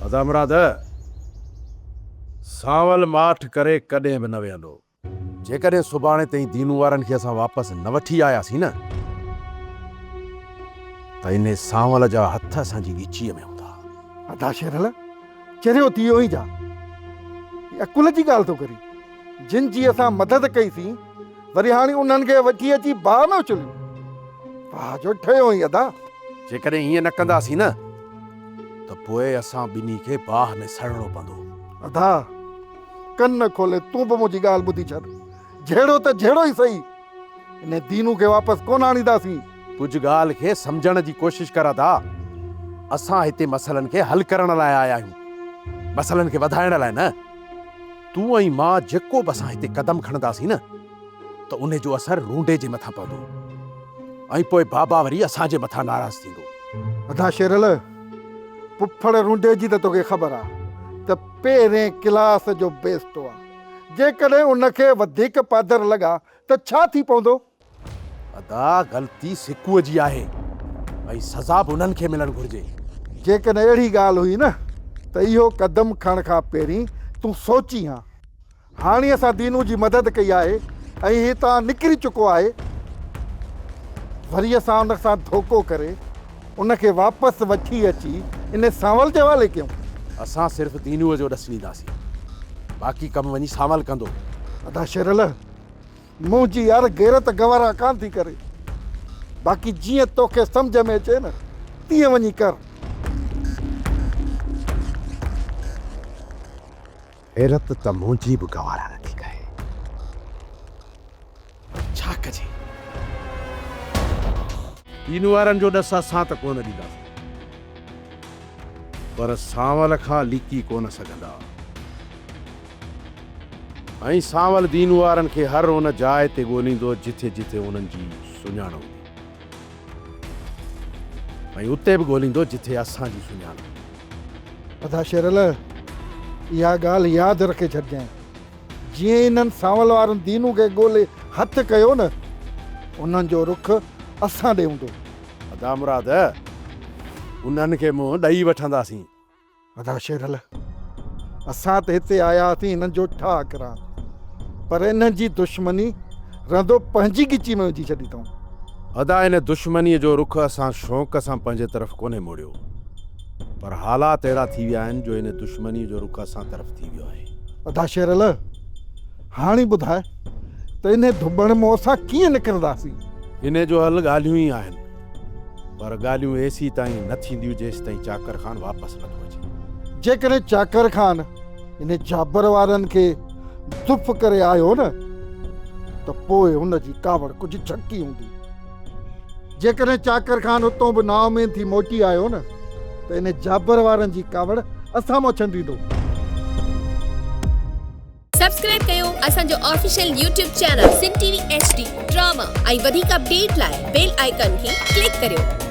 ادا مراد، سانول ماٺ ڪري ڪڏهن به نه ويهندو. جيڪڏهن سڀاڻي تائين دينو وارن کي اسان واپس نه وٺي آياسين نه ته انهي سانول جا هٿ اسان جي ڳچيء ۾ هوندا. ادا شيرل، چريو ٿي ويو آهين ڇا؟ هي عقل جي ڳالهه ٿو ڪرين. جن جي اسان مدد ڪئي سين، وري هاڻي انهن کي وٺي اچي باهه ۾ اڇليون. واهه جو ٺهيو آهين ادا. جيڪڏهن ائين نه ڪنداسين نه ته پوء اسان ٻنهي کي باهه ۾ سڙڻو پوندو. ادا، ڪن کولي تون به منهنجي ڳالهه ٻڌي ڇڏ. جهيڙو ته جهيڙو ئي سهي، انهي دينو کي واپس ڪونه آڻينداسين. ڪجهه ڳالهه کي سمجهڻ جي ڪوشش ڪر ادا. اسان هتي مسئلن کي حل ڪرڻ لاء آيا آهيون، مسئلن کي وڌائڻ لاء نه. تون ۽ مان جيڪو به اسان هتي قدم کڻنداسين نه ته انهي جو اثر رونڊي جي مٿان پوندو ۽ پوء بابا وري اسان جي مٿان ناراض ٿيندو. ادا شيرل، پڦڙ رونڊي جي ته توکي خبر آ ته پهرين ڪلاس جو بيستو آ. جيڪڏهن ان کي وڌيڪ پادر لڳا ته ڇا ٿي پوندو؟ ادا غلطي سڪوء جي آهي ۽ سزا به انهن کي ملڻ گهرجي. جيڪڏهن اهڙي ڳالهه هئي نه ته اهو قدم کڻڻ کان پهرين تون سوچين ها. هاڻي اسان دينو جي مدد ڪئي آهي ۽ هي هتان نڪري چڪو آهي. وري اسان ان سان ڌوڪو ڪري ان کي واپس وٺي اچي ان سانول جي حوالي ڪيون. اسان صرف دينوء جو ڏس ڏينداسين. باقي ڪم وڃي سانول ڪندو. ادا شيرل! منهنجي يار غيرت گوارا ڪانه ٿي ڪري. باقي جيئن توکي سمجهه ۾ اچي نه تيئن وڃي ڪر. غيرت ته منهنجي به گوارا نه ٿي ڪري. پر ڇا ڪجي؟ دين وارن جو ڏس اسان ته ڪونه ڏينداسين. پر سانول کان لڪي ڪونه سگهندا. ۽ سانول دين وارن کي هر ان جاء تي ڳوليندو جٿي جٿي انهن جي سڃاڻ هوندي ۽ اتي به ڳوليندو جٿي اسان جي سڃاڻ هوندي. ادا شيرل اها ڳالهه ياد رکي ڇڏجانء جيئن ئي انهن سانول وارن دينو کي ڳولي هٿ ڪيو نه انهن جو رخ اسان ڏي هوندو. ادا مراد انهن کي منهن ڏئي وٺنداسين. ادا شيرل، اسان ته هتي آيا هئاسين هنن جو ٺاهه ڪرائڻ، پر انهن جي دشمني رندو پنهنجي ڳچي ۾ وجهي ڇڏي اٿئون. ادا ان دشمنيء جو رخ اسان شوق سان پنهنجي طرف ڪونهي موڙيو، پر حالات اهڙا ٿي ويا آهن جو ان دشمنيء جو رخ اسان طرف ٿي ويو آهي. ادا شيرل، هاڻي ٻڌاء ته انهي ڌٻڻ مان اسان ڪيئن نڪرنداسين؟ انهي جو حل ڳالهيون ئي آهن. پر ڳالهيون ايسيتائين نه ٿينديون جيستائين چاڪر خان واپس نه ٿو اچي. جيڪڏهن چاڪر خان انهي جابر وارن کي دف ڪري آيو نه ته پوء هن جي ڪاوڙ ڪجهه جهڪي هوندي. جيڪڏهن چاڪر خان اتون به نااميد ٿي موٽي آيو نه ته انهي جابر وارن جي ڪاوڙ اسان مان ڇنڊيندو. سبسڪرائب ڪيو اسان جو official YouTube channel Sindh T V H D drama ۽ وڌيڪ اپڊيٽ لاء بيل آئيڪان کي ڪلڪ ڪريو.